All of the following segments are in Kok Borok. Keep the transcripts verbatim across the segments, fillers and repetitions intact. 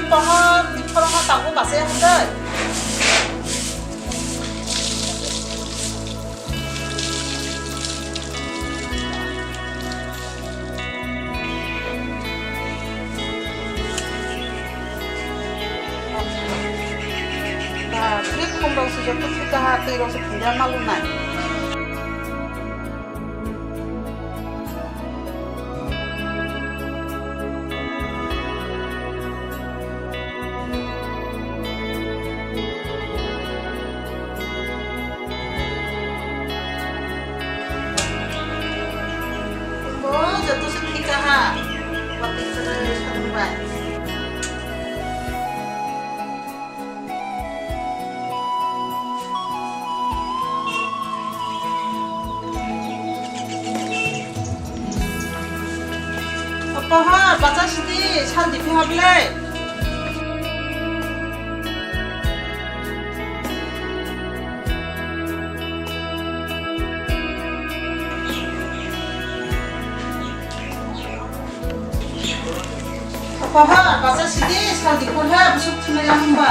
Pohor, khorokma tabuk basa ya hwnkhe. Ba, fridge khumrok se joto thwika ha, twi rok se thwngya ma lunai. Bo joto se thika ha, bapui kwrwi samung bai. Opo ha, bacha sidi, sal di phi hablai. Opo ha, bacha sidi, sal di phi ha, busuk thumai ya hwnba.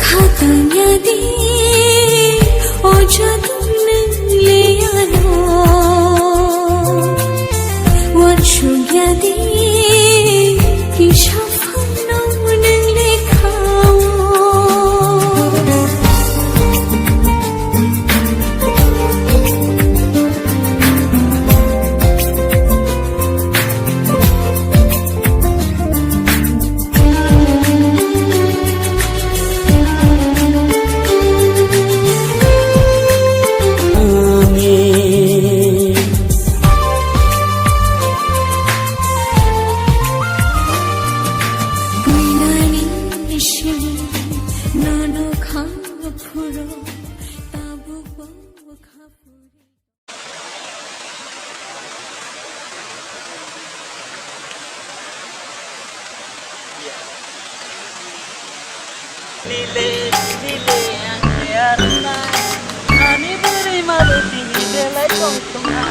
Khatungya di, o jadung nang leyano. Wansukya di, kisa phano nang lekhao. Nile, nile, ang khe arwna. Ani bwrwi malo tini belai tongthokna.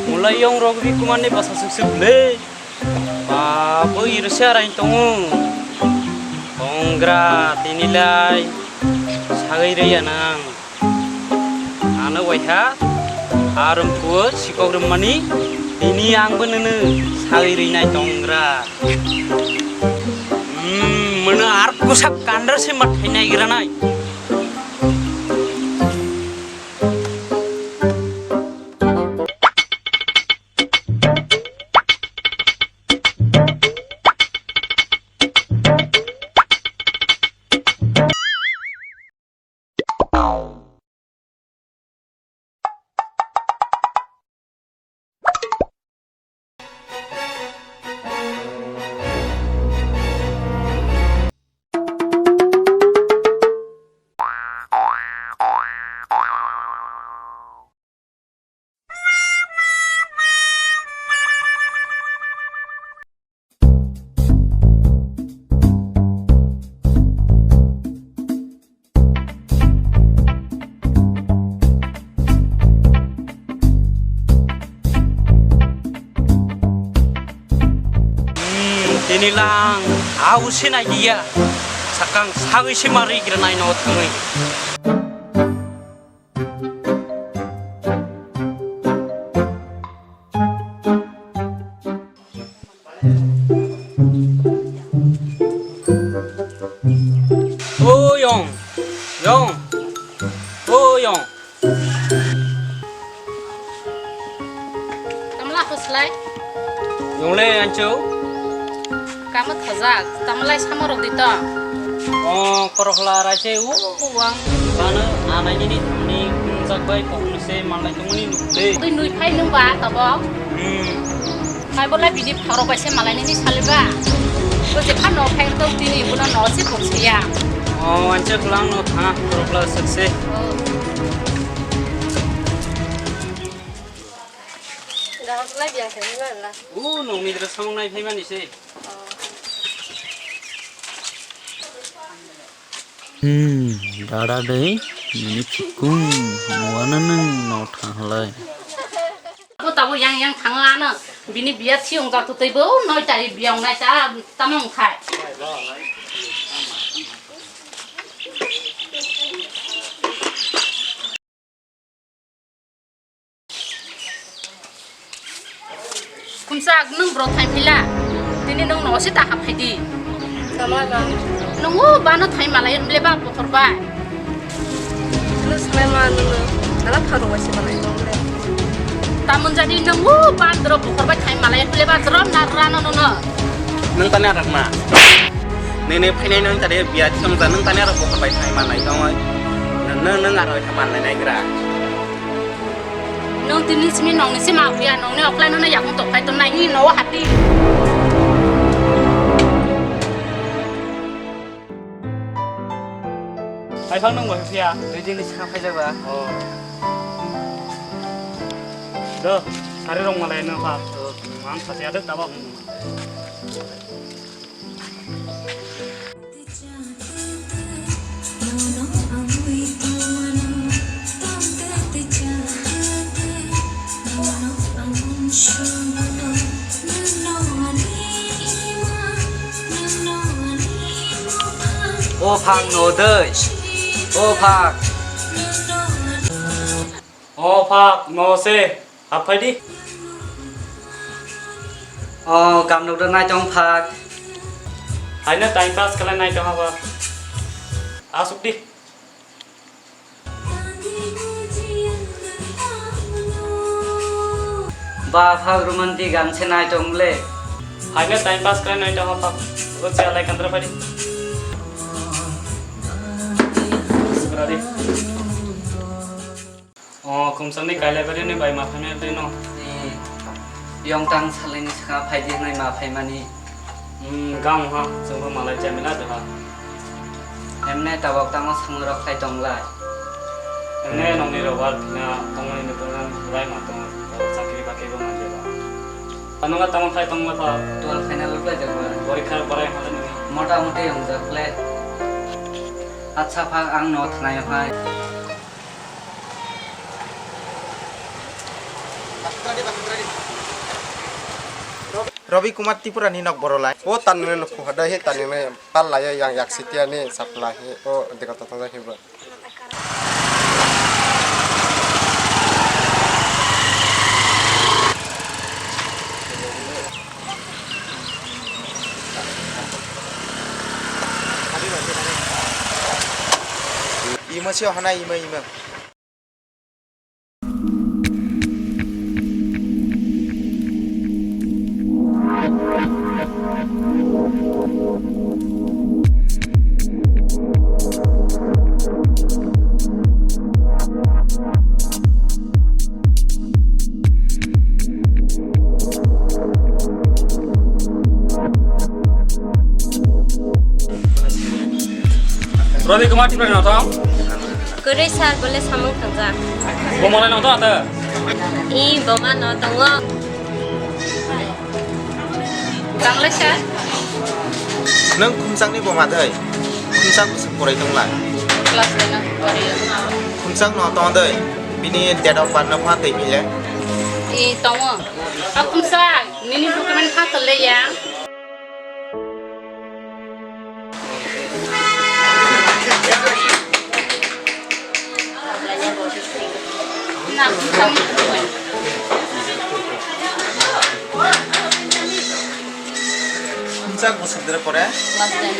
Mulai yong rok bi kuman ni basa suk suk le. Ba, bo iro se arain tongo. Tongra, tini lai sagwi rwya nang. Ano waiha, arum kuo sikok rwmani, tini ang bo nunu sagwi rwinai tongra. Hmm, mano ar kusak kandar se ma thainai granai. Tini lang au se nai dia. Sakang sagwi se mari granai no thangwi. O yong, yong, o yong. Tamla khuslai? Yongle ancho. Kamo thajak, tamlai samorok di to. O korokhla raise u wang. Bana anai nini thani kunjak bai kokno se manlai tongmani nukle. Twi nui phai nung ba tabok? Hmm. Hai bola bini pharo bai se malai nini saliba. Bo je phano phai tong tini bono no se bok se ya. O ancho klang no tha korokhla sukse. O. Gaham khlai biyang khe nai la. U nokni dra samung nai phaimani se. Hmm, dada dei, nini chukung, nuana nung no thanglai. Abo tabo yang yang thangla no, bini biya thiyong jak tu tei bo noi tari biyang nai ta tamung khai. Kumsa nwng bro thai phila. Tini nwng no sita hap phaidi. Tama ba. Nungu bano thai malai le ba pokhor bai. Lu salai ma nunu. Nala pharo wai se malai tong le. Tamun jadi nungu ban dro pokhor bai thai malai le ba dro narra no no no. Nwng tani arak ma. Nini phainai nwng tani biya thiyong ja nwng tani arak pokhor bai thai malai tong oi. Nwng nwng aro thai malai nai gra. Nwng tini simi nongni sima huya nongni oklai nona yakung tokpai tong nai ni no hati. Hai phang nung bai phiya. Dui din ni sikha phai jaga. Oh. Do, sari rong malai no pha. Oh. Mang sa ya do taba. O phak no dei. O phak. O phak no se. Hap phai di. O, kam nuk da nai tong phak. Haino time pass khlai nai tong phak. Asuk di. Ba phak romantic ang se nai tong le. Haino time pass khlai nai tong phak. O se alai kandra phai di. Kra di. O, khumsakni kailai bari ni bai ma phaimani twi no. Ni yong tang salai ni saka phai di hnai ma phaimani. Hmm, gam ha, chwng bo malai chamila de ha. Emne tabok tamo samung rok khai tong lai. Emne nongni rok bar phina tongmani ni pungnan rai ma tong, o chakri bakri bo man de ba. Ano ga tamo khai tong ma pha. Twelve final rok lai de ba. Porikha rok barai ha de ni. Mota moti yong jak le. Acha pha ang no thnai hai. Robi Kumar Tripura ni nok borolai. O tanne nok khuha dai he tanne pal lai yang yak sitia ni supply he o dega to to he ba. Imo se hana imo imo. Robi Kumar Tripura no tong? Kwrwi sir bole samung thangjak. Bo malai no to ata? I boma no tongo. Tanglai sir. Nwng Khumsakni boma dei? Khumsak bwswk porai tong lai? Class nine o pori. Khumsak no tong dei? Bini date of birth no pha tei phile? I tongo. A Khumsak, nini document pha tole ya. Chak bwswk dere pore? Class ten.